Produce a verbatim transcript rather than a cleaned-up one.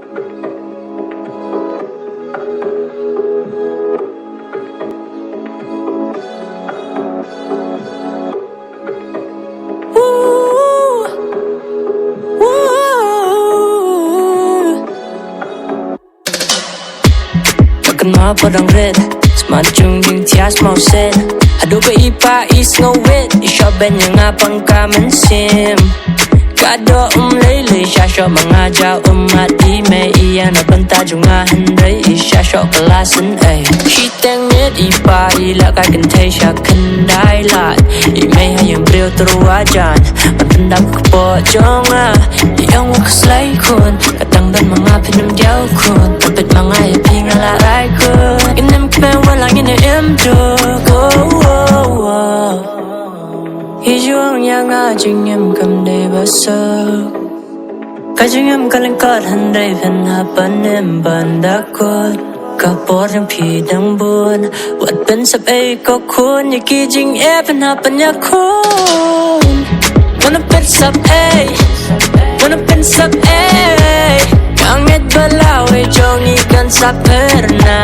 Kan ma pa dang red. Sma jung jing thias mau set. Hadu ba i pa i sngew wet. I shop ben yang apang ka men sim. Ka do um lei lei sha shop ma nga ja um mat i me i ya na benta jung nga hynrei i sha shop kalasin ei. Shi teng met i pa i la ka kynthei sha khyndai lad. I mei ha ïing briew tyrwa jan. Ban pyndap ka kpoh jong nga. I ong wa ka slei khun. Ka tang don ma nga phin ym diaw khun. Ka peit ma nga ïa phi nga la rai khun. Ngin ym kmen wa la ngin ym duk. Oh, oh, oh. I ju ong ïa nga jingim kam dei ba suk. Ka jingim ka lyngkot hynrei phin hap ban im ban da kut. Ka por jong phi dang bun. Wat pynsep ei ko khun ïa ki jingeh phin hap ban ïakhun. Wanna pynsep ei. Wanna pynsep ei. Ka ngeit ba la wei jong i kan sap pyrna.